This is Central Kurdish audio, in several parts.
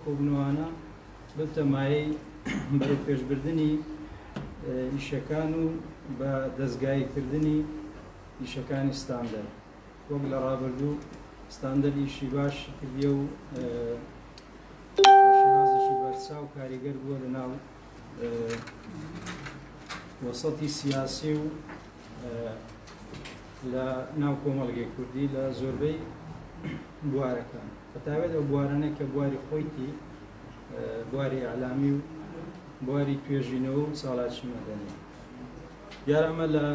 کۆبوونەوانە ببتە مایەی بەرەوپێشبردنی ئیشەکان و بە دەزگاییکردنی ئیشەکانی ستاندەر. وەک لە ڕابردوو ستاندەر ئیشی باش کردیە و بە شێوازێکی بەرچاو کاریگەر بووە لە ناو وەسەتی سیاسی و لە ناو کۆمەڵگەی کوردی لە زۆربەی بوارەکان، بەتایبەت ئەو بوارانەی کە بواری خۆیتی، بواری ئیعلامی و بواری توێژینەوە و چالاکی مەدەنی. دیارە ئەمە لە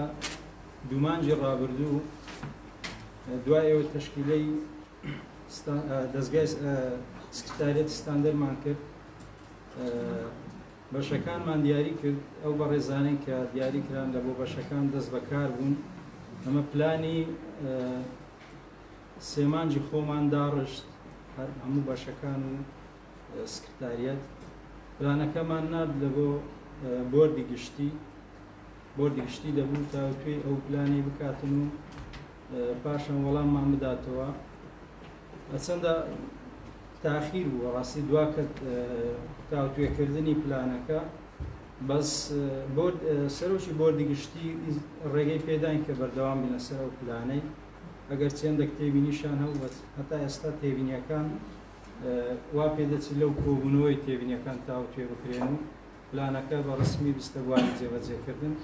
دوو مانگی ڕابردوو دوای ئەوەی تەشکیلەی دەزگای سکرتاریەتی ستاندەرمان کرد، بەشەکانمان دیاری کرد، ئەو بەڕێزانەی کە دیاری کران لە بۆ بەشەکان دەست بەکار بوون. ئەمە پلانی سێ مانگی خۆمان داڕشت، هەر هەموو بەشەکان و سکرتاریەت پلانەکەمان نارد لە بۆ بۆردی گشتی. بۆردی گشتی دەبوو تاوتوێی ئەو پلانەی بکاتن و پاشان وەڵاممان بداتەوە. هەرچەندە تاخیر بوو ڕاستی دواکرد تاوتوێکردنی پلانەکە، بەس سەرۆکی بۆردی گشتی ڕێگەی پێداین کە بەردەوام بین لەسەر ئەو پلانەی، ئەگەر چێندێک تێبینیشان هەبوو، بەس هەتا ئێستا تێبینیەکان وا پێدەچێت لەو کۆبوونەوەی تێبینیەکان تاوتوێ بکرێن و پلانەکە بە ڕسمی بستە بواری جێبەجێکردن.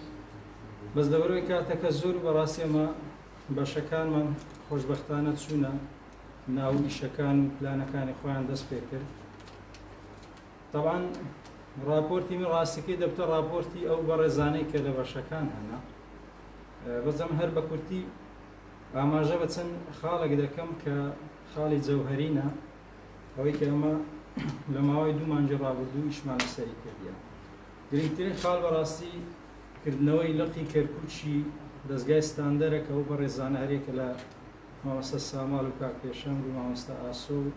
بەس لەبەرەوەی کاتەکە زۆر و بەڕاستی ئەمە بەشەکانمان خۆشبەختانە چوونە ناو ئیشەکان و پلانەکانی خۆیان دەست پێ کرد. طبعا راپۆرتی من ڕاستەکەی دەبتە راپۆرتی ئەو بەڕێزانەی کە لە بەشەکان هەنە، بەزەم هەر بە کورتی ئاماژە بە چەند خاڵێک دەکەم کە خاڵی جەوهرینە، ئەوەی کە ئەمە لە ماوەی دوو مانگی ڕابردوو ئیشمان لەسەری کردیە. گرنگترین خاڵ بەڕاستی کردنەوەی لقی کەرکوکی دەزگای ستاندەرە کە ئەو بەڕێزانە هەرێکە لە مامۆستا ساماڵ و کاک پێشەنگ و مامۆستا ئاسۆ و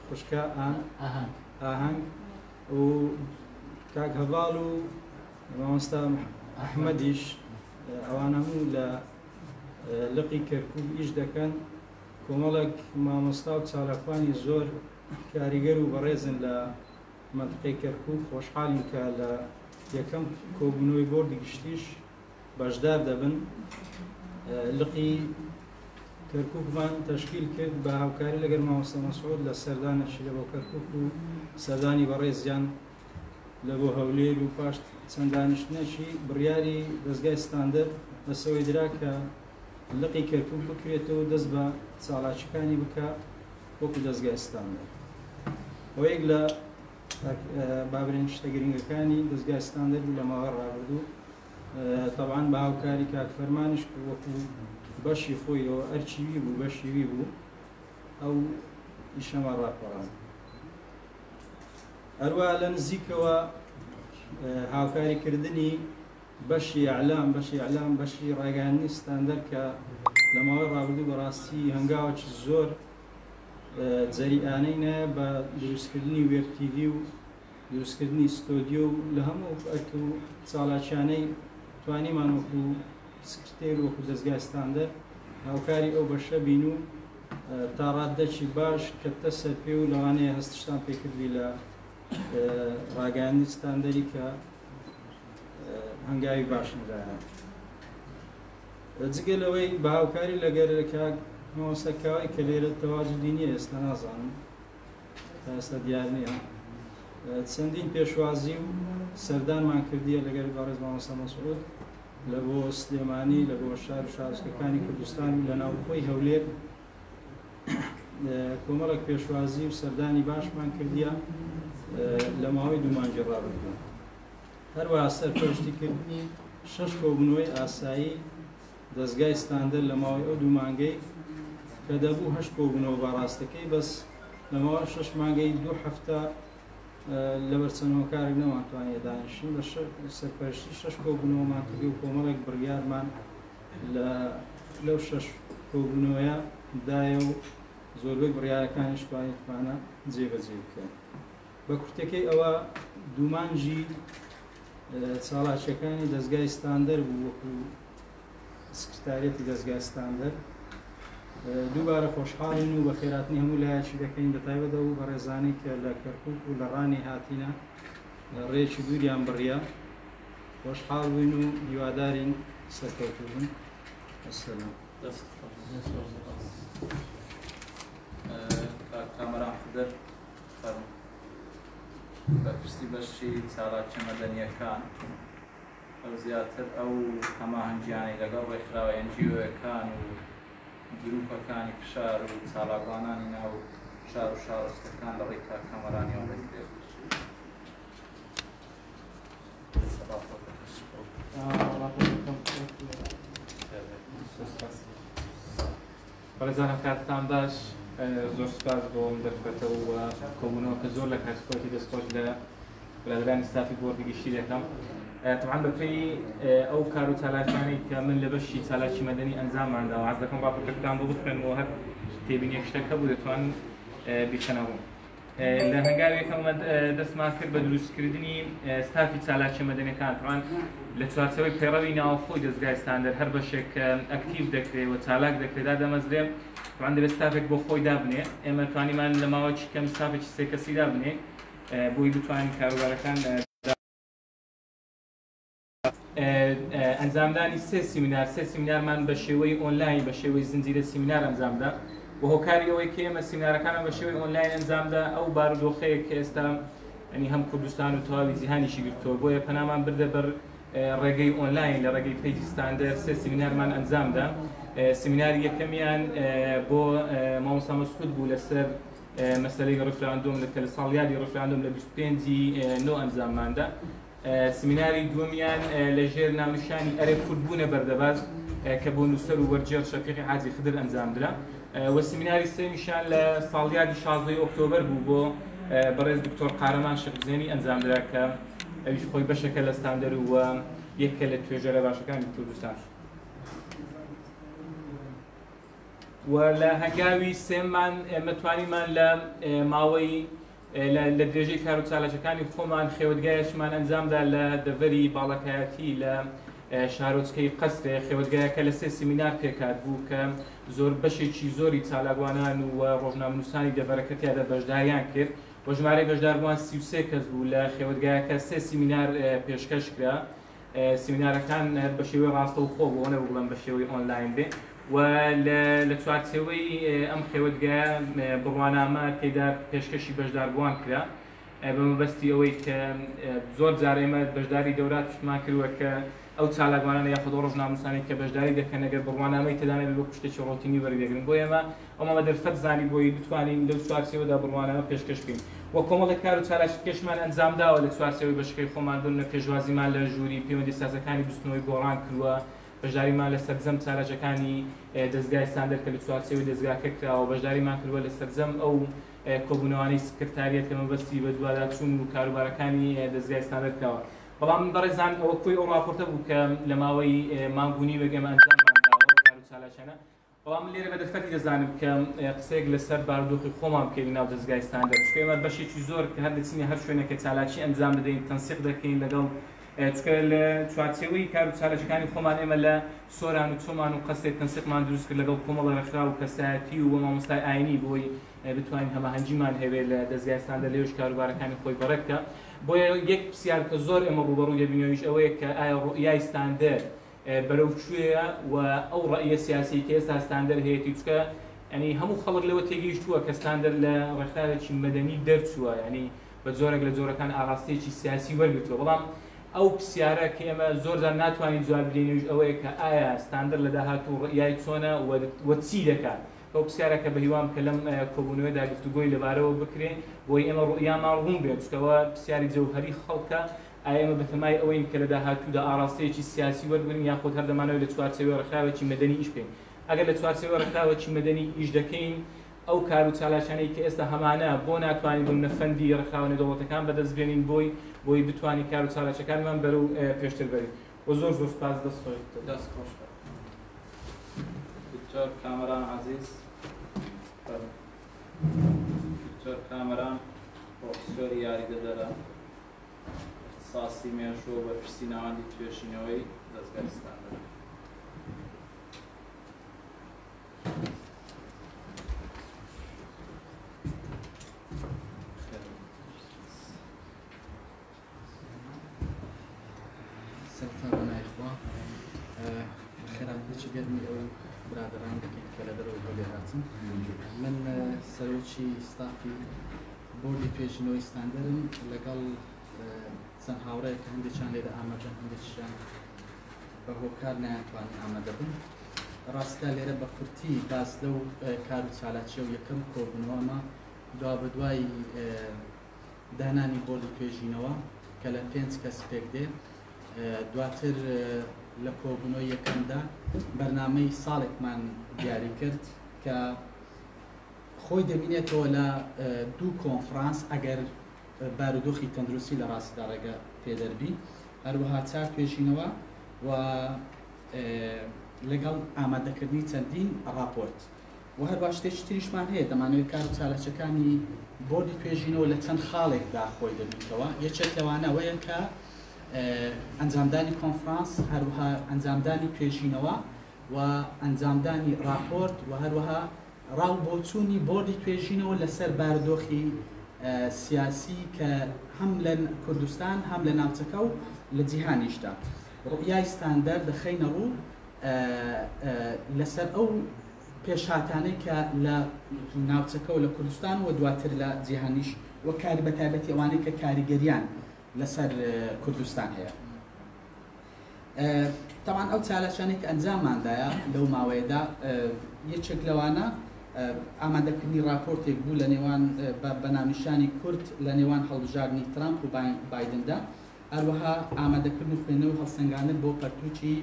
خوشکە ئاهەنگ و کاک هەڤاڵ و مامۆستا ئەحمەدیش، ئەوان هەموو لە لقی کەرکوک ئیش دەکەن. کۆمەڵێک مامۆستا و چالاکوانی زۆر کاریگەر و بەڕێزن لە مەنتقەی کەرکوک. خۆشحاڵین کە لە یەکەم کۆبوونەوەی بۆردی گشتیش بەشدار دەبن. لقی کەرکوکمان تەشکیل کرد بە هاوکاری لەگەر مامۆستا مەسعود لە سەردانێکی لە بۆ کەرکوک و سەردانی بەڕێزیان لە بۆ هەولێر و پاش چەند دانیشتنێکی بڕیاری دەزگای ستاندەر لەسەوەی درا کە لقی کەرکوک بکرێتەوە و دەست بە چالاکیەکانی بکا وەکو دەزگای ستاندەر. ئەوە یەک لە بابرێن شتە گرنگەکانی دەزگای ستاندەر بوو لە ماوەی ڕابردوو. تەبعەن بە هاوکاری کاک فەرمانیش وەکو بەشی خۆیەوە ئەرکی وی بوو، بەشی وی بوو ئەو ئیشەمان ڕاپەڕاند. هەروە لە نزیکەوە هاوکاریکردنی بەشی ئیعلام، بەشی ئیعلام، بەشی ڕاگەیاندنی ستاندەر کە لە ماوەی ڕابردوو بەڕاستی هەنگاوێکی زۆر جەریئانەی نایە بە دروستکردنی وێب تیڤی و دروستکردنی ستۆدیۆ و لە هەموو ئەرک و چالاکیانەی توانیمان وەکو سکرتێر وەکو دەزگای ستاندەر هاوکاری ئەو بەشە بین و تا ڕاددەکی باش کەتە سەرپێ و لەوانەیە هەستشتان پێکردبی لە ڕاگەیاندنی ستاندەری کە هەنگاوی باش نرایە. جگە لەوەی بە هاوکاری لەگەر کاک مامۆستا کاوەی کە لێرە تەواجودی نییە ئێستا نازانم تا ئێستا دیار نییە، چەندین پێشوازی و سەردانمان کردیە لەگەر بەڕێز مامۆستا مەسعود لە بۆ سلێمانی، لە بۆ شار و شارۆچکەکانی کوردستان و لە ناوخۆی هەولێر کۆمەڵێک پێشوازی و سەردانی باشمان کردیە لە ماوەی دوو مانگی ڕابردوو. هەروەها سەرپەرشتیکردنی شەش کۆبوونەوەی ئاسایی دەزگای ستاندەر لە ماوەی ئەو دوو مانگەی کە دەبوو هەشت کۆبوونەوە با ڕاستەکەی، بەس لە ماوەی شەش مانگەی دوو هەفتە لەبەر چەند هۆکارێک نەمانتوانیە دانیشین، بە سەرپەرشتی شەش کۆبوونەوەمان کردی و کۆمەڵێک بڕیارمان لە لەو شەش کۆبوونەوەیە دایە و زۆربەی بڕیارەکانیش توانیتمانە جێبەجێ بکەین. بە کورتەکەی ئەوە دوو مانگی چالاکیەکانی دەزگای ستاندەر بوو وەکو سکرتاریەتی دەزگای ستاندەر. دووبارە خۆشحاڵین و بەخێراتنی هەموو لایەکی دەکەین، بەتایبەت ئەو بەڕێزانەی کە لە کەرکوک و لە ڕانیە هاتینە، ڕێیەکی دووریان بڕیە. خۆشحاڵ بووین و هیوادارین سەرکەوتوو بن. ئەسەلام. دەست خۆش. کاک کامەران خدر فەرموو. بەرپرسی بەشی چالاکیە مەدەنییەکان، ئەو زیاتر ئەو هەماهەنگیانەی لەگەڵ ڕێکخراوە NGO-ەکان و گروپەکانی فشار و چالاکوانانی ناو شار و شارۆچکەکان لە ڕێی کاک کامەرانیەوە دەکرێت. بەڕێزانم کاتتان باش. زۆر سوپاس بۆ ئەم دەرفەتە و کۆبوونەوە کە زۆر لە کاتی خۆیەتی. دەستخۆش لە برادرانی ستافی بۆردی گشتی دەکەم. طبعا بەپێی ئەو کار و چالاکیانەی کە من لە بەشی چالاکی مەدەنی ئەنجامماندا، حەز دەکەم ڕاپۆرتەکەتان بۆ بخوێنمەوە، هەر تێبینیەک شتێک هەبوو دەتوان بیخەنەوە. لە هەنگاوی یەکەم دەستمان کرد بە دروستکردنی ستافی چالاکی مەدەنیەکان. طبعا لە چوارچێوەی پەیڕەوی ناوخۆی دەزگای ستاندەر، هەر بەشێک کە ئەکتیڤ دەکرێت و چالاک دەکرێت دادەمەزرێ، طبعا دەبێت ستافێک بۆ خۆی دابنێ. ئێمە توانیمان لە ماوەیەکی کەم ستافێکی سێ کەسی دابنێ بۆی بتوانین کاروبارەکان. ئەنجامدانی سێ سیمینار، سێ سیمینارمان بە شێوەی ئۆنلاین، بە شێوەی زنجیرە سیمینار ئەنجامدا. و هۆکاری ئەوەی کە ئێمە سیمینارەکانمان بە شێوەی ئۆنلاین ئەنجامدا، ئەو بارودۆخەیە کە ئێستا ینی هەم کوردستان و تەواوی جیهانیشی گرتووە، بۆیە پەنامان بردە بەر ڕێگەی ئۆنلاین. لە ڕێگەی پەیجی ستاندەر سێ سیمینارمان ئەنجامدا. سیمیناری یەکەمیان بۆ مامۆستا مەسعود بوو لەسەر مەسەلەی ڕیفراندۆم، لە کە لە ساڵیادی ڕیفراندۆم لە 25 نۆ ئەنجامماندا. سمیناری دووەمیان لە ژێر ناونیشانی ئەرێ کورد بوونە بەردەباز کە بۆ نووسەر و وەرگێڕ شەفیقی حاجی خدر ئەنجامدرا. و سمیناری سێمیشان لە ساڵیادی 16 ئۆکتۆبەر بوو، بۆ بەڕێز دکتۆر قارەمان شێخ ئەنجامدرا کە ئەویش خۆی بەشێکە لە ستاندەر و یەکە لە توێژەرە باشەکانی کوردستان. و لە هەنگاوی سێمان ئێمە توانیمان لە ماوەی لە درێژەی کار و چالاکیەکانی خۆمان خێوەتگایەکمان ئەنجامدا لە دەڤەری باڵەکایەتی لە شارۆچکەی قەسرێ. خێوەتگایەکە لە سێ سیمینار پێکات بوو کە زۆر بەشێکی زۆری چالاکوانان و ڕۆژنامەنووسانی دەڤەرەکە تیادا بەشداریان کرد و ژمارەی بەشداربووان 33 کەس بوو. لە خێوەتگایەکە سێ سیمینار پێشکەش کرا. سیمینارەکان بە شێوەی ڕاستەوخۆ بوو، نەبوو بڵێم بە شێوەی ئۆنلاین بێ. و لە چوارچێوەی ئەم خێوەتگایە بڕوانامە تێدا پێشکەشی بەشداربووان کرا، بە مەبەستی ئەوەی کە زۆر جار ئێمە بەشداری دەوراتشمان کردووە کە ئەو چالاکوانانە یاخود ئەو ڕۆژنامەنووسانەی کە بەشداری دەکەن ئەگەر بڕوانامەی تێدا نەبێت وەکو شتێکی ڕۆتینی وەریدەگرن. بۆ ئێمە ئەومان بە دەرفەت زانی بۆی بتوانین لەو چوارچێوەدا بڕوانامە پێشکەش بکەین. و کۆمەڵێک کار و چالاکی کێشمان ئەنجام داوە لە چوارچێوەی بەشەکەی خۆمان. بوون پێشوازیمان لە ژووری پەیوەندی سازەکانی بزووتنەوەی گۆڕان کردووە، بەشداریمان لە سەرجەم چالاکیەکانی دەزگای ستاندەر کە لە چوارچێوەی دەزگاکە کراوە، بەشداریمان کردووە لە سەرجەم ئەو کۆبوونەوانەی سکرتاریەت کە مەبەستی بە دواداچوون و کاروبارەکانی دەزگای ستاندەر کراوە. بەڵام بەڕێزان ئەوە کۆی ئەو ڕاپۆرتە بوو کە لە ماوەی مانگ و نیوێک ئێمە ئەنجاممان داوە ئەو کار و چالاکیانە. بەڵام من لێرە بە دەرفەتی دەزانم کە قسەیەک لەسەر بارودۆخی خۆمان بکەین ناو دەزگای ستاندەر، چونکە ئێمە بەشێکی زۆر کە هەر دەچینە هەر شوێنێک کە چالاکی ئەنجام دەدەین تەنسیق دەکەین لەگەڵ، چونکە لە چوارچێوەی کار و چالاکیەکانی خۆمان ئێمە لە سۆران و چۆمان و قەسرێ تەنسیقمان دروست کرد لەگەڵ کۆمەڵە ڕێکخراو و کەسایەتی و مامۆستای ئاینی بۆی بتوانین هەماهەنگیمان هەبێت لە دەزگای ستاندەر لەوێش کاروبارەکانی خۆی بەڕێ بکە. بۆیە یەک پرسیار کە زۆر ئێمە ڕووبەڕووی دەبینەوەیش ئەوەیە کە ئایا ڕوئیای ستاندەر بەرەو کوێیە و ئەو ڕەئیە سیاسی کە ئێستا ستاندەر هەیەتی، چونکە ینی هەموو خەڵک لەوە تێگەیشتووە کە ستاندەر لە ڕێکخراوێکی مەدەنی دەرچووە، ینی بە جۆرێک لە جۆرەکان ئاراستەیەکی سیاسی وەرگرتووە. بەڵام ئەو پرسیارە کە ئێمە زۆر جار ناتوانین جواب بدەینەویش ئەوەیە کە ئایا ستاندەر لە داهاتوو ڕئیای چۆنە و چی دەکات. ئەو پرسیارە کە بەهیوام کە لەم کۆبوونەوەدا گفتوگۆی لەبارەوە بکرێ بۆی ئێمە ڕوئیامان ڕوون بێت، چونکە پرسیاری جەوهەری خەڵکە. ئایا ئێمە بەتەمای ئەوەین کە لە داهاتوودا ئاراستەیەکی سیاسی وەربگرین یاخود هەر دەمانەوێت لە چوارچێوەی ڕێکخراوێکی مەدەنی ئیش بکەین؟ ئەگەر لە چوارچێوەی ڕێکخراوێکی مەدەنی ئیش دەکەین، ئەو کار و چالاکیانەی کە ئێستا هەمانە بۆ ناتوانین بمنە فەندی ڕێکخراوە نێودەوڵەتەکان بەدەست بێنین بۆی بتوانین کار و چالاکیەکانمان بەرەو پێشتر بەرین. و زۆر زۆر سپاس. دەست خۆش. دەست خۆش. دکتۆر کامەران عەزیز. دکتۆر کامەران پرۆفیسۆری یاریدەدەرە اختصاصی مێژوو و بەرپرسی ناوەندی توێژینەوەی دەزگای ستاندەر. سڵاوێکی گەرمی ئەو برادەران دەکەین کە لە دەرەوەی هەولێر هاتن. من سەرۆکی ستافی بۆردی توێژینەوەی ستاندەرم لەگەڵ چەند هاوڕێ کە هەندێکیان لێرە ئامادەن، هەندێکیان بە هۆکار نایانتوانی ئامادە بن. ڕاستە لێرە بە کورتی باس لەو کار و چالاکیە و یەکەم کۆبوونەوەمە دوا بە دوای دانانی بۆردی توێژینەوە کە لە 5 کەس پێک دێ. دواتر لە کۆبوونەوەی یەکەمدا بەرنامەی ساڵێکمان دیاری کرد کە خۆی دەبینێتەوە لە دوو کۆنفرانس ئەگەر بارودۆخی تەندروستی لە ڕاستیدا ڕێگە پێدەربی، هەروەها چار توێژینەوە و لەگەڵ ئامادەکردنی چەندین ڕاپۆرت و هەروە شتێکی تریشمان هەیە. دەمانەوێت کار و چالاکیەکانی بۆردی توێژینەوە لە چەند خاڵێکدا خۆی دەبینیتەوە. یەکێک لەوانەوەیە کە ئەنجامدانی کۆنفرانس، هەروەها ئەنجامدانی توێژینەوە و ئەنجامدانی راپۆرت و هەروەها ڕاو بۆچوونی بۆردی توێژینەوە لەسەر بارودۆخی سیاسی کە هەم لە کوردستان هەم لە ناوچەکە و لە جیهانیشدا ڕوئیای ستاندەر دەخەینە ڕوو لەسەر ئەو پێشهاتانەی کە لە ناوچەکە و لە کوردستان و دواتر لە جیهانیش و کاری بە تایبەتی ئەوانەی کە کاریگەریان لەسەر کوردستان هەیە. تەبعەن ئەو چالاکیانەی کە ئەنجامماندایە لەو ماوەیەدا یەکێک لەوانە ئامادەکردنی راپۆرتێک بوو لە نێوان بە ناونیشانی کورد لە نێوان هەڵبژاردنی ترامپ و بایدندا، هەروەها ئامادەکردن و خوێندنەوەی هەڵسەنگاندن بۆ پەرتوکی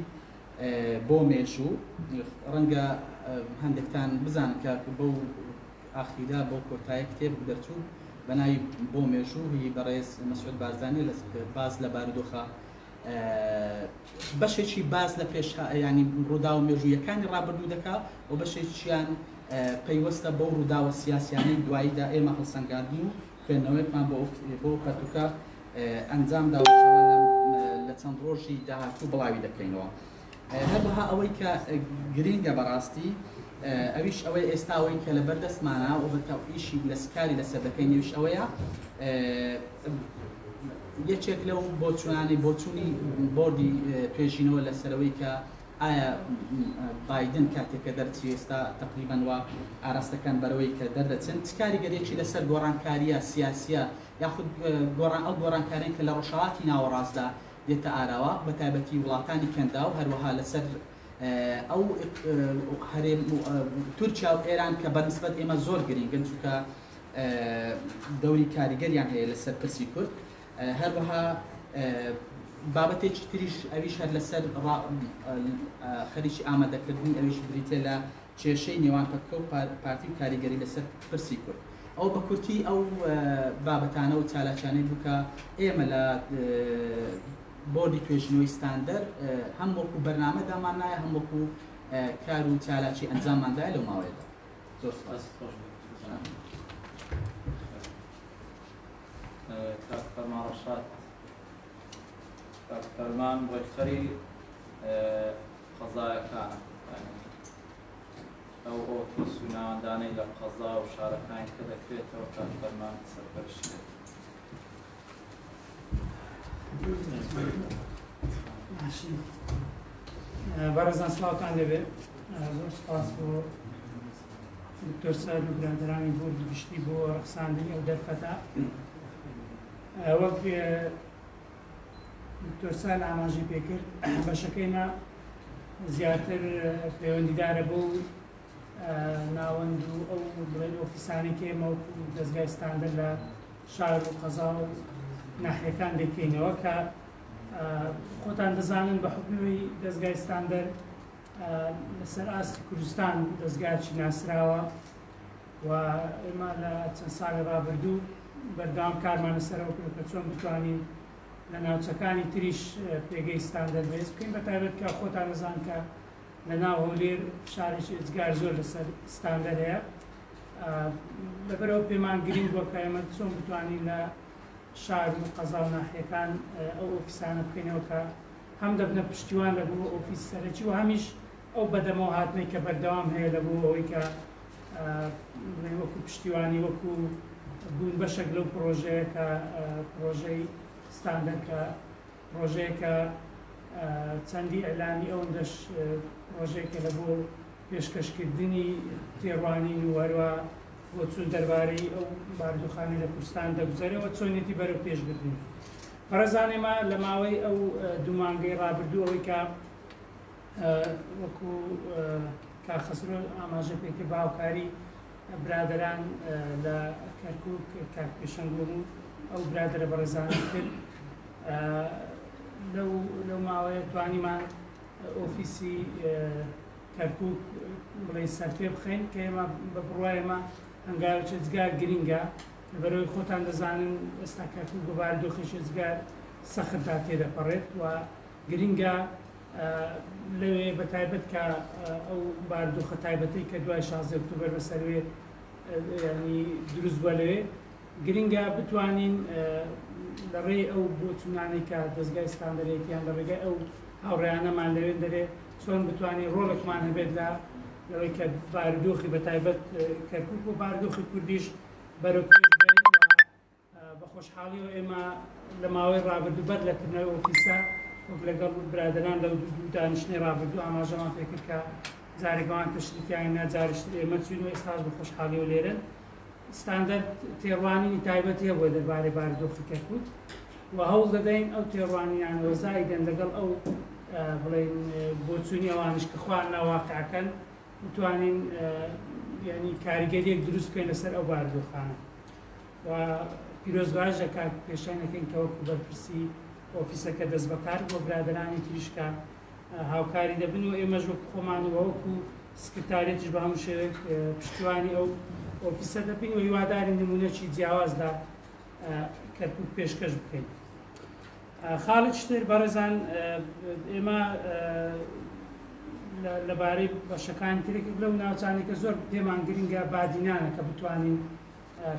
بۆ مێژوو. ڕەنگە هەندێکتان بزانن کە بەو ئاخیرە بۆ کۆتایی کتێب دەرچوو بە ناوی بۆ مێژوو هی بەڕێز مەسعود بارزانی باس لە بارودۆخە بەشێکی باس لە پێش ینی ڕووداوە مێژوویەکانی ڕابردوو دەکا و بەشێکیان پەیوەستە بەو ڕووداوە سیاسیانەی دواییدا ئێمە هەڵسەنگاندن و خوێندنەوەیەکمان بۆ پەرتوکە ئەنجام دا و لە چەند ڕۆژی داهاتوو بڵاوی دەکەینەوە. هەروەها ئەوەی کە گرینگە بەڕاستی ئەویش ئەوەی ئێستا ئەوەی کە لە بەردەستمانە و بەتا ئیشی لە سکاری لەسەر دەکەین ئەویش ئەوەیە یەکێک لەو بۆچوونانەی بۆچوونی بۆردی توێژینەوە لەسەرەوەی کە ئایا بایدن کاتێک کە دەرچی ئێستا تقریبان وا ئاراستەکان بەرەوەی کە دەردەچن چ کاریگەریەکی لەسەر گۆڕانکاریە سیاسیە یاخود گۆڕان ئەو گۆڕانکاریان کە لە ڕۆژهەڵاتی ناوەڕاستدا دێتە ئاراوە بە تایبەتی وڵاتانی کەنداو، هەروەها لەسەر ئەو هەرێم تورکیا و ئێران کە بە نسبەت ئێمە زۆر گرنگن چونکە دەوری کاریگەریان هەیە لەسەر پرسی کورد. هەروەها بابەتێکی تریش ئەویش هەر لەسەر خەریکی ئامادەکردنی ئەویش بریتە لە کێشەی نێوان پەکەکە و پارتی و کاریگەری لەسەر پرسی کورد. ئەوە بە کورتی ئەو بابەتانە و چالاکیانەی بوو کە ئێمە لە بۆردی توێژینەوەی ستاندەر هەم وەکو بەرنامە داماننایە هەم وەکو کار و چالاکی ئەنجامماندایە لەو ماوەیەدا. زۆر سپاس. کاک فەرمان ڕەشاد، کاک فەرمان ڕێکخەری قەزایەکانە، ئەو ئۆفیس و ناوەندانەی لە قەزا و شارەکانی کە دەکرێتەوە کاک فەرمان سەرپەرشتی دەکات. بەڕێزان سڵاوتان لێبێ. زۆر سپاس بۆ دکتۆر سەر و برادەرانی بۆردی گشتی بۆ ڕەخساندنی ئەو دەرفەتە. وەک دکتۆر سال ئاماژەی پێکرد، بەشەکەی مە زیاتر پەیوەندیدارە بۆ ناوەند و ئەو بڵێن ئۆفیسانەی کە ئێمە وەکو دەزگای ستاندەر لە شار و قەزا و ناحیەکان دەکەینەوە کە خۆتان دەزانن بە حکومی دەزگای ستاندەر لەسەر ئاستی کوردستان دەزگایەکی ناسراوە و ئێمە لە چەند ساڵی ڕابردوو بەردەوام کارمان لەسەرەوە کرد کە چۆن بتوانین لە ناوچەکانی تریش پێگەی ستاندەر بەهێز بکەین، بە تایبەت کە خۆتان دەزان کە لە ناو هەولێر فشارێکی ئێجگار زۆر لەسەر ستاندەر هەیە. لەبەرەوە پێمان گرنگ بووە کە ئێمە چۆن بتوانین لە شار و قەزا و ناحیەکان ئەو ئۆفیسانە بکەینەوە کە هەم دەبنە پشتیوان لە بۆ ئۆفیس سەرەکی و هەمیش ئەو بەدەمەوە هاتنەی کە بەردەوام هەیە لە بۆ ئەوەی کە وەکو پشتیوانی وەکو بوون بەشێک لەو پرۆژەیە کە پرۆژەی ستاندەر کە پرۆژەیەکە چەندی ئیعلامی ئەوەندەش پڕۆژەیەکە لە بۆ پێشکەشکردنی تێڕوانین و هەروە بۆچوون دەربارەی ئەو بارودۆخانەی لە کوردستان دەگوزەرێ و چۆنیەتی بەرەو پێشبردنی. بەڕێزان ئێمە لە ماوەی ئەو دوو مانگەی ڕابردوو ئەوەی کە وەکو کاک خەسرۆ ئاماژە پێکرد بە هاوکاری برادەران لە کەرکوک کاک پێشەنگ و ئەو برادەرە بەڕێزانە کرد لەو لەو ماوەیە توانیمان ئۆفیسی کەرکوک بڵێن سەرپێ بخەین کە ئێمە بە بڕوای ئێمە هەنگاوێکی ئێجگار گرینگە لەبەرئەوەی خۆتان دەزانن ئێستا کەرکوک بە بارودۆخێکی ئێجگار سەختدا تێدەپەڕێت و گرینگە لەوێ بە تایبەت کە ئەو بارودۆخە تایبەتەی کە دوای 16 ئۆکتۆبەر بەسەروێ ینی دروست بووە لەوێ گرنگە بتوانین لە ڕێی ئەو بۆچوونانەی کە دەزگای ستاندەرێتیان لە ڕێگای ئەو هاوڕێیانەمان لەوێن دەرێ چۆن بتوانین ڕۆڵێکمان هەبێت لە لەوەی کە بارودۆخی بە تایبەت کەرکوک و بارودۆخی کوردیش بەرەو پێش بەین. بە خۆشحاڵیەوە ئێمە لە ماوەی ڕابردوو بەر لە کردنەوەی ئۆفیسە وەک لەگەڵ برادەران لەو دوو دانیشتنەی ڕابردوو ئاماژەمان پێکرد کە جارێک ئەوان تەشریفیان نا جارێکی تر ئێمە چوین و ئێستاش بە خۆشحاڵیەوە لێرەن. ستاندەرد تێڕوانینی تایبەتی هەبووە دەربارەی بارودۆخی کەرکوک و هەوڵ دەدەین ئەو تێڕوانینانە وەزایدەن لەگەڵ ئەو بڵێن بۆچوونی ئەوانیش کە خۆیان ناواقعەکەن بتوانین ینی کاریگەریەک دروست بکەین لەسەر ئەو بارودۆخانە و پیرۆزبایش لە کاک پێشەنگ دەکەین کە وەکو بەرپرسی ئۆفیسەکە دەست بەکار بۆ برادەرانی تریش کە هاوکاری دەبن و ئێمەش وەکو خۆمان و وەکو سکرتاریەتیش بە هەموو شێوەیەک پشتیوانی ئەو ئۆفیسە دەبین و هیوادارین نمونەکی جیاواز لە کەرکوک پێشکەش بکەین. خاڵێکی تر بەڕێزان ئێمە لەبارەی بەشەکانی ترێک لەو ناوچانەی کە زۆر پێمان گرنگە بادینانە کە بتوانین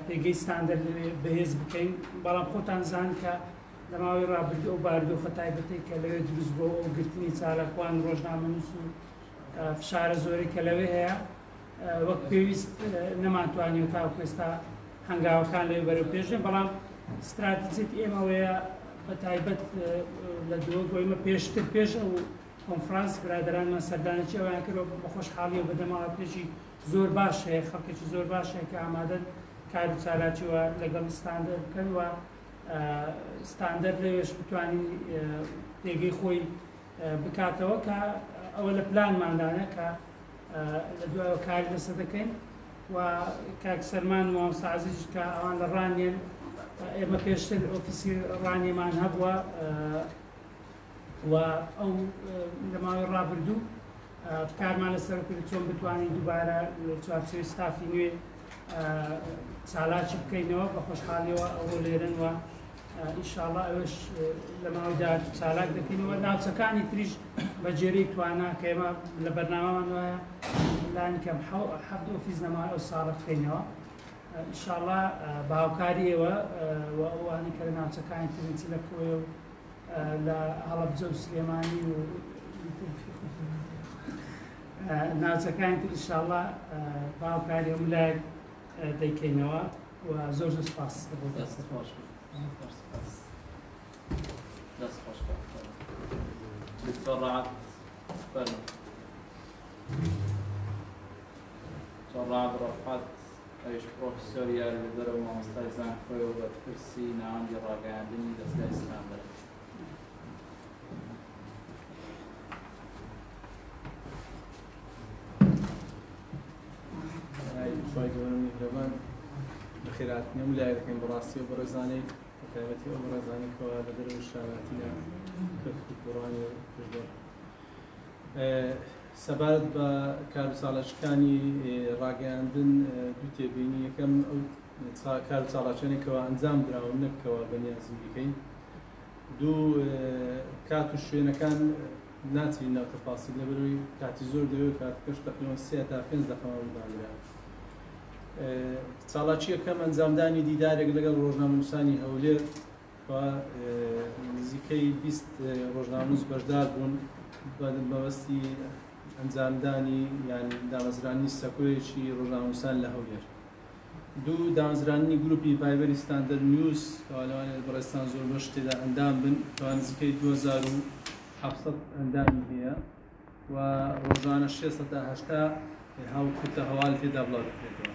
پێگەی ستاندەر لەوێ بەهێز بکەین، بەڵام خۆتان زان کە لە ماوەی ڕابردوو ئەو بارودۆخە تایبەتەی کە لەوێ دروست بووە و ئەو گرتنی چالاکوان و ڕۆژنامەنووس و فشارە زۆرەی کە لەوێ هەیە وەک پێویست نەمانتوانیوە تاوەکو ئێستا هەنگاوەکان لەوێ بەرەو پێش بێن، بەڵام ستراتیجیەتی ئێمەوەیە بە تایبەت لە دهۆک ئێمە پێشتر پێش ئەو کۆنفرانس برادەرانمان سەردانێکی ئەویان کرد و بە خۆشحاڵیەوە بەدەمەوە پێشی زۆر باش هەیە، خەڵکێکی زۆر باش هەیە کە ئامادەن کار و چالاکی و لەگەڵ ستاندەر بکەن و ستاندەر لەوێش بتوانین پێگەی خۆی بکاتەوە کە ئەوە لە پلانماندانە کە لە دوایەوە کاری لەسەر دەکەین و کاک سەرمان و مامۆستا عەزیزیش کە ئەوان لە ڕانیەن ئێمە پێشتر ئۆفیسی ڕانیەمان هەبووە و ئەو لە ماوەی ڕابردوو کارمان لەسەر کرد چۆن بتوانین دووبارە چوارچێوەی ستافی نوێ چالاکی بکەینەوە. بە خۆشحاڵیەوە ئەوڕۆ لێرەن و ئینشاڵڵا ئەوەش لە ماوەی داهاتوو چالاک دەکەینەوە. ناوچەکانی تریش بە جێرەی توانا کە ئێمە لە بەرنامەمان وایە لانی کەم حەفت ئۆفیس لە ماوەی ئەو ساڵە بکەینەوە ئینشاڵڵا بە هاوکاری ئێوە و ئەوانەی کە لە ناوچەکانی ترن چ لە کۆیە و لە هەڵەبجە و سلێمانی و ناوچەکانی تر ئینشاڵڵا بە هاوکاری هەموو لایەک دەیکەینەوە و زۆر زۆر سپاس. دەست خۆش. دەست خۆش. دکتۆر ڕەعد فەرموو. دکتۆر ڕەعد ڕەفعەت ئەویش پرۆفیسۆری یاریدەدەرە و مامۆستای زانکۆیە و بەرپرسی ناوەندی ڕاگەیاندنی دەزگای ستاندەرە. خوای گەورە میهرەبان بەخێرهاتنی هەموو لایەک دەکەین بەڕاستی ئەو بەڕێزانەی بەتایبەتی ئەو بەڕێزانەی کەوا لە دەرەوەی شاراتینە کەرکوک و ڕانیە و پشدەر سەبارەت بە کاروچالاکیەکانی ڕاگەیاندن دوو تێبینی یەکەم ئەو کاروچالاکیانەی کەوا ئەنجام دراون نەک کەوا بەنیازین بیکەین دوو کات و شوێنەکان ناچین ناو تەفاسیل لەبەرەوەی کاتی زۆر دەوێت کاتەکەش تەقریبا سێ تا پێنج دەقەمان دانرا چالاکی یەکەم ئەنجامدانی دیدارێک لەگەڵ ڕۆژنامەنووسانی هەولێر و نزیکەی 20 ڕۆژنامەنووس بەشدار بوون بە مەبەستی ئەنجامدانی یان دامەزرانی سەکۆیەکی ڕۆژنامەنووسان لە هەولێر. دوو دامەزراندنی گروپی ڤایبەری ستاندەر نیوز کەوا لەوانەیە بەڕێزتان زۆر بەش تێدا ئەندام بن کەوا نزیکەی 2000 700 ئەندامی هەیە و ڕۆژانە 600 تا 80 هاو کورتە هەواڵی تێدا بڵاو دەکرێتەوە.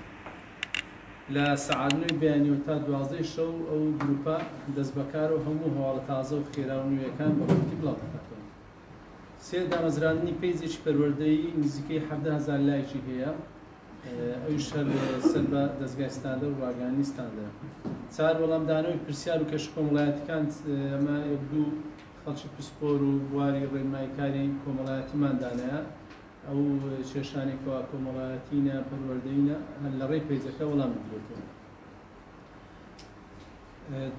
لە سەعات نۆی بەیانیەوە تا دوازدەی شەو ئەو گروپە دەستبەکارە و هەموو هەواڵە تازە و خێرا و نوێیەکان بە کورتی بڵاو دەکاتەوە. سێ، دامەزراندنی پەیجێکی پەروەردەیی نزیکەی 17,000 لایکی هەیە، ئەویش هەر سەر بە دەزگای ستاندەر و ڕاگەیاندنی ستاندەرە. چار، وەڵامدانەوەی پرسیار و کێشە کۆمەڵایەتیکان، ئەمە یەک دوو خەڵکی پسپۆر و بواری ڕێنماییکاری کۆمەڵایەتیمان دانایە، ئەو کێشانەی کەوا کۆمەڵایەتینە، پەروەردەیینە، هەر لە ڕێی پەیجەکە وەڵام بدرێتەوە.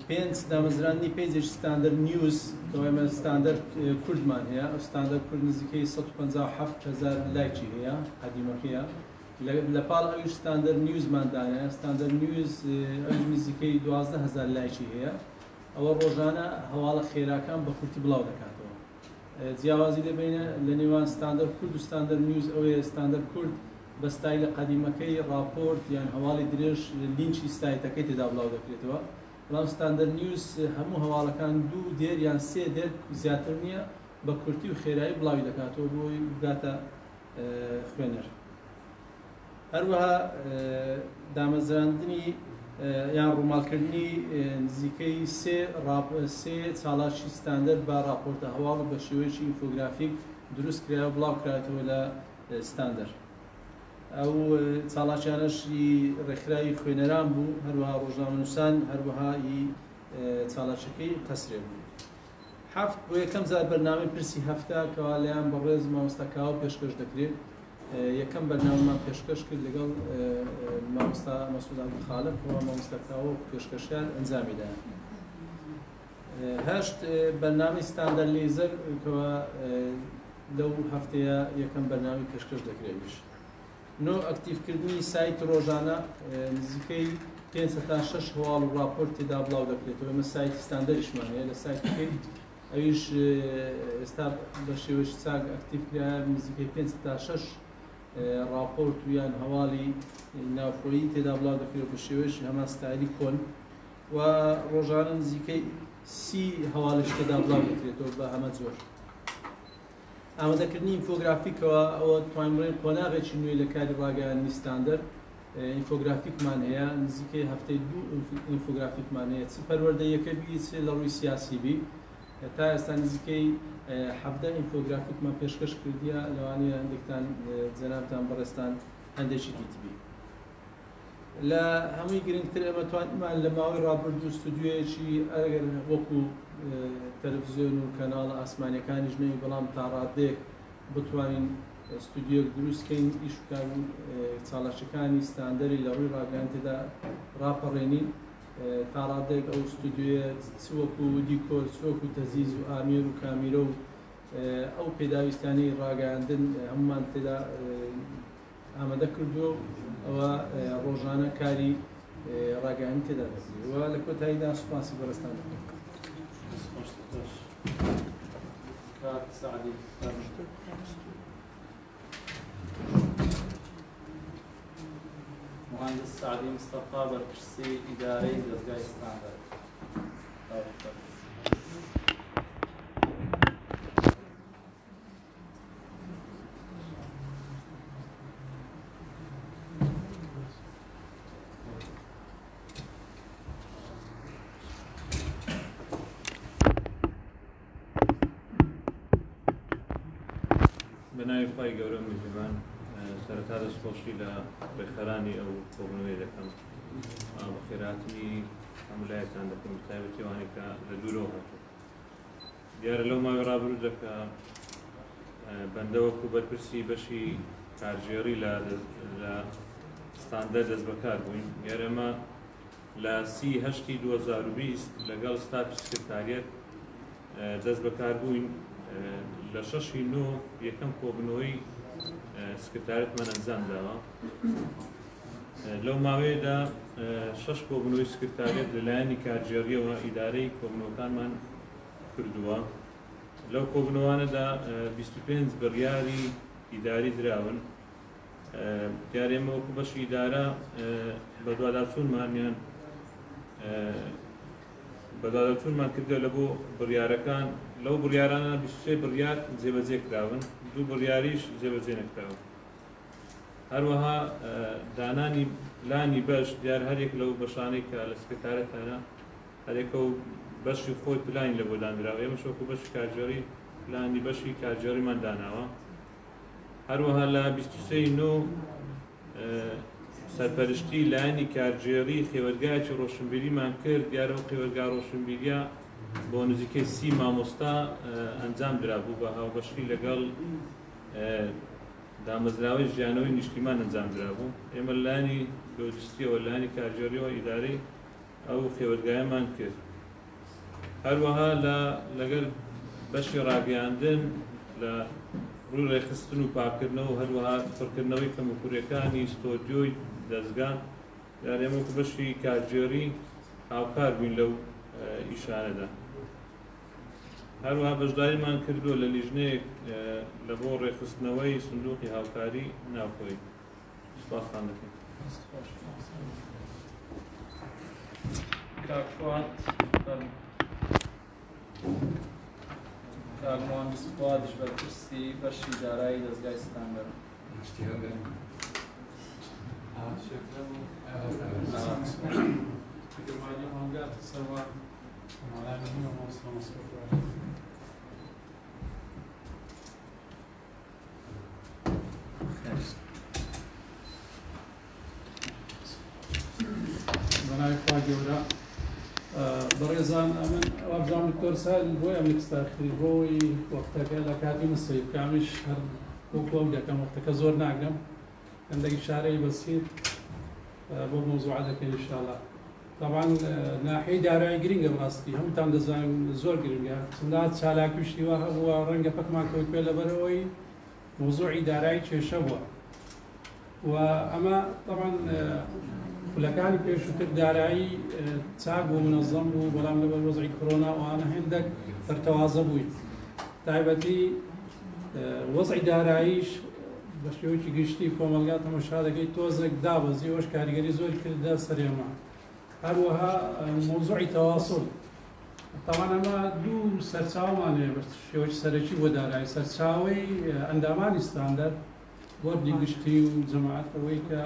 پێنج، دامەزراندنی پەیجێکی ستاندەر نیوز، کەوا ئێمە ستاندەر کوردمان هەیە، ئەو ستاندەر کورد نزیکەی 157 هەزار لایکی هەیە، قەدیمەکەیە. لە پاڵ ئەویش ستاندەر نیوزمان دانایە، ستاندەر نیوز ئەویش نزیکەی 12 هەزار لایکی هەیە. ئەوە ڕۆژانە هەواڵە خێراکان بە کورتی بڵاو دەکاتەوە. جیاوازی لە بەینە لە نێوان ستاندەر کورد و ستاندەر نیوز ئەوەیە ستاندەر کورد بە ستایلە قەدیمەکەی ڕاپۆرت یان هەواڵی درێژ لینکی سایتەکەی تێدا بڵاو دەکرێتەوە، بەڵام ستاندەر نیوز هەموو هەواڵەکان دوو دێر یان سێ دێر زیاتر نییە، بە کورتی و خێرایی بڵاوی دەکاتەوە بۆی بگاتە خوێنەر. هەروەها دامەزراندنی یان ڕووماڵکردنی نزیکەی سێ چالاکی ستاندەر بە ڕاپۆرتە هەواڵ و بە شێوەیەکی ئینفۆگرافیک دروست کرا و بڵاو کرایەتەوە لە ستاندەر. ئەو چالاکیانەش ئی ڕێکخراوی خوێنەران بوو، هەروەها ڕۆژنامەنووسان، هەروەها ئی چالاکیەکەی قەسرێ بوو. حەفت، بۆ یەکەم جار بەرنامەی پرسی هەفتە کەوا لەیان بەڕێز مامۆستا کاوە پێشکەش دەکرێت، یەکەم بەرنامەمان پێشکەش کرد لەگەڵ مامۆستا مەسعود عەبدولخالق کەوا مامۆستا کاوە پێشکەشکار ئەنجامی دا. هەشت، بەرنامەی ستاندەر لێزەر کەوا لەو هەفتەیە یەکەم بەرنامەی پێشکەش دەکرێتیش. نۆ، ئەکتیڤکردنی سایت ڕۆژانە نزیکەی پێنج هەتا شەش هەواڵ و ڕاپۆرت تێدا بڵاو دەکرێتەوە. ئێمە سایتی ستاندەریشمان هەیە لە سایتەکەی ئەویش ئێستا بە شێوەیەکی چاک ئەکتیڤ کرایە، نزیکەی پێنج هەتا شەش ڕاپۆرت و یان هەواڵی ناوخۆیی تێدا بڵاو دەکرێت بە شێوەیەکی هەمان ستایلی کۆن و ڕۆژانە نزیکەی 30 هەواڵیش تێدا بڵاو دەکرێتەوە بە هەمە جۆر. ئامادەکردنی ئینفۆگرافیکەوە ئەوە توانین بڵێین قۆناغێکی نوێ لە کاری ڕاگەیاندنی ستاندەر. ئینفۆگرافیکمان هەیە، نزیکەی هەفتەی دوو ئینفۆگرافیکمان هەیە، چ پەروەردەیەکە بی چ لە ڕووی سیاسی بی. تا ئێستا نزیکەی 17 ئینفۆگرافیکمان پێشکەش کردیە، لەوانەیە هەندێکتان جەنابتان بەڕێزتان هەندێکی دیتبی. لە هەمووی گرنگتر ئێمە توانیمان لە ماوەی ڕابردوو ستودیۆیەکی ئەگەر وەکو تەلەڤزیۆن و کەناڵە ئاسمانیەکانیش نەوی، بەڵام تا ڕادەیەک بتوانین ستودیۆیەک دروست کەین، ئیش و کار و چالاکیەکانی ستاندەری لە ڕووی ڕاگەیاندن تێدا ڕاپەڕێنین. تا ڕادەیەک ئەو ستودیۆیە چ وەکو دیکۆر چ وەکو تەجهیز و ئامێر و کامیرە و ئەو پێداویستانەی ڕاگەیاندن هەمومان تێدا ئامادە کردووە و ئەوە ڕۆژانە کاری ڕاگەیاندن تێدا دەکرێت. و لە کۆتاییدا سوپاسی بەڕێزتان دەکەم. کاک سەعدی فەرموو. مهندس سەعدی مستەفا بەرپرسی ئیدارەی دەزگای ستاندەر. فەرموو. بە ناوی خوای گەورە میهرەبان. سەرەتا دەستخۆشی لە ڕێکخەرانی ئەو کۆبوونەوەی دەکەم، بەخێرهاتنی هەموو لایەکتان دەکەم، بەتایبەتی ئەوانەی کە لە دوورەوە هاتوون. دیارە لەو ماوەی ڕابردوودا کە بەندە وەکو بەرپرسی بەشی کارگێڕی لە ستاندەر دەست بەکار بووین، دیارە ئەمە لە 30/8/2020 لەگەڵ ستافی سکرتاریەت دەست بەکار بووین. لە 6/9 یەکەم کۆبوونەوەی سکرتاریەتمان ئەنجام داوە. لەو ماوەیەدا شەش کۆبوونەوەی سکرتاریەت لەلایەنی کارگێڕیەوە ئیدارەی کۆبوونەوەکانمان کردووە. لەو کۆبوونەوانەدا 25 بڕیاری ئیداری دراون. دیارە ئێمە وەکو بەشی ئیدارە بەدواداچوونمان یان بەدواداچوونمان کردووە لە بۆ بڕیارەکان، لەو بڕیارانە 23 بڕیار جێبەجێ کراون، 2 بڕیاریش جێبەجێ نەکراون. هەروەها دانانی پلانی بەش، دیار هەرێک لەو بەشانەی کە لە سکرتارەتانە هەرێکە و بەشی خۆی پلانی لە بۆ دانراوە، ئێمەش وەکو بەشی کارگێڕی پلانی بەشی کارگێڕیمان داناوە. هەروەها لە 23 نۆ سەرپەرشتی لایەنی کارگێڕی خێوەتگایەکی ڕۆشنبیریمان کرد. دیارە ئەو خێوەتگا ڕۆشنبیریە بۆ نزیکەی 30 مامۆستا ئەنجام درابوو بە هاوبەشی لەگەڵ دامەزراوەی ژیانەوەی نیشتیمان ئەنجام درابوو. ئێمە لایەنی لۆجستیەوە لایەنی کارگێڕیەوە ئیدارەی ئەو خێوەتگایەمان کرد. هەروەها لەگەڵ بەشی ڕاگەیاندن لە ڕووی ڕێکخستن و پاکردنەوە و هەروەها پڕکردنەوەی کەموکوڕیەکانی ستۆدیۆی دەستگا، دیارە ئێمە وەکو بەشی کارگێڕی هاوکار بووین لەو ئیشانەدا. هەروەها بەشداریمان کردووە لە لیژنەیەک لە بۆ ڕێکخستنەوەی سندوقی هاوکاری ناوخۆیی. سپاستان دەکەین. کاک فواد، کاک مهندس فوادیش بەرپرسی بەشی دارایی دەزگای ستاندەر. بەناوی خوا گەورە. بەڕێزان، ئەمن وابزانم دکتۆر سال بۆی ئەم تاخیری بۆی وەختەکە لە کاتی من سەیر بکەمیش هەر وەکو ئەو دەکەم، وەختەکە زۆر ناگرم، هەندێک ئیشارەی بەسیط بۆ مەوزوعە دەکەین ئینشاءاللە. طبعا ناحیەی دارایی گرنگە، بەڕاستی هەمووتان دەزانن زۆر گرنگە. چەندە چالاکی شتی وا هەبووە ڕەنگە پەکمان کەوت پێ لەبەرەوەی مەوزوعی دارایی کێشە بووە و ئەمە طبعا خولەکانی پێشووتر دارایی چاک بوو، منەظەم بوو، بەڵام لەبەر وەزعی کۆرۆنا ئەوانە هێندێک پەرتەوازە بووین. تایبەتی وەزعی داراییش بە شێوەیەکی گشتی کۆمەڵگا تەمەشا دەکەی تۆزێک دابەزی، ئەوەش کاریگەری زۆری کردە سەر ئێمە. هەروەها مەوزوعی تەواصل، طبعا ئەمە دوو سەرچاومان هەیە بە شێوەیەکی سەرەکی بۆ دارایی، سەرچاوەی ئەندامانی ستاندەر، بۆردی گشتی و جەماعەت، ئەوەی کە